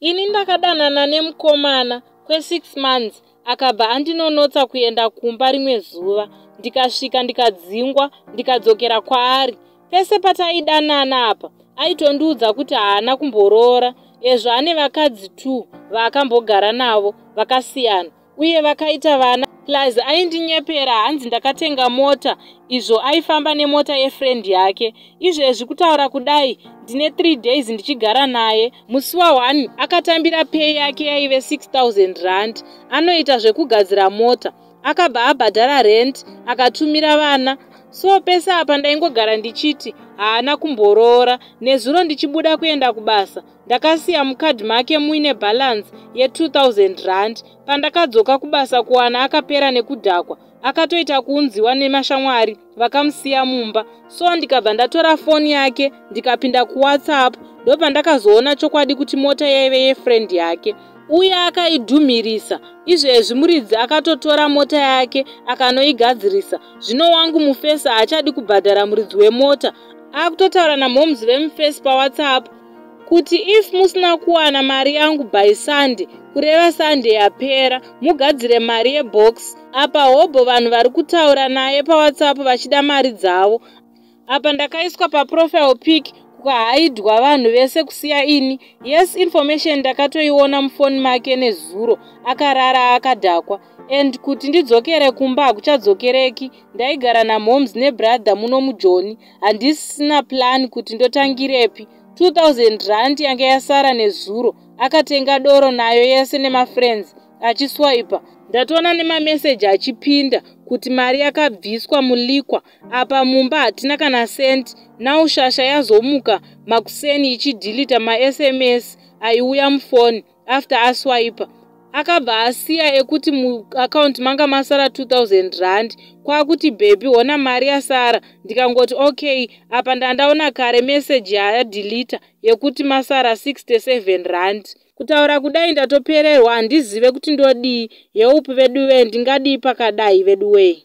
Ini ndakadanana nemukomana kwe6 months, akabva andinonotsa kuenda kumba rimwe zuva. Ndikasvika ndikadzingwa, ndikadzokera kwaari. Pese pataidanana apa aitondiudza kuti haana kumboroora, ezvo ane vakadzi 2 vaakambogara navo vakasiyana uye vakaita vana. Plus aindinyepera, hanzi ndakatenga mota, izvo aifamba nemota yefriend yake. Izvezvi kutaura kudai ndine 3 days ndichigara naye. Musi wa1 akatambira pay yake yaive 6000 rand. Anoita zvekugadzira mota. Akabva abhadhara rent, akatumira vana. So pese apa ndaingogara ndichiti haana kumboroora. Nezuro ndichibuda kuenda kubasa, ndakasiya mukadhi make muine balance ye2000 rand. Pandakadzoka kubasa kuwana akapera nekudhakwa, akatoita kuunziwa nemashamwari vakamusiya mumba. So ndikabva ndatora foni yake, ndikapinda kuWhatsApp. Ndopandakazoona chokwadi kuti mota yaive yefriend yake uye akaidhumhirisa. Izvezvi muridzi akatotora mota yake akanoigadzirisa. Zvino wangu mufesi haachadi kubhadhara muridzi wemota. Akutotaura namoms vemufesi paWhatsApp kuti if musina kuwana mari yangu by Sunday, kureva Sunday yapera, mugadzire mari yebox. Apa hobho vanhu vari kutaura naye paWhatsApp vachida mari dzavo. Apa ndakaiswa paprofile pic, kukahaidwa vanhu vese kusiya ini. Yes, information ndakatoiona mufoni make nezuro akarara akadhakwa. And kuti ndidzokere kumba hakuchadzokereki. Ndaigara namoms nebrother muno muJoni. Handisina plan kuti ndotangirepi. 2000 rand yanga yasara nezuro akatenga doro nayo yese nemafriends achiswaipa. Ndatoona nemameseji achipinda kuti mari yakabviswa muliquor. Apa mumba hatina kana senti. Now shasha yazomuka makuseni ichidhilita maSMS aiuya mufoni after aswaipa. Akabva asiya ekuti muakaunti manga masara 2000 rand, kwakuti, "Baby, hona mari yasara." Ndikangoti, "Okay." Apa ndandaona kare meseji yaadhilita yekuti masara 67 rand. Kutaura kudai ndatopererwa, handizive kuti ndodii. Yeupi vedu wee, ndingadii pakadai vedu wee?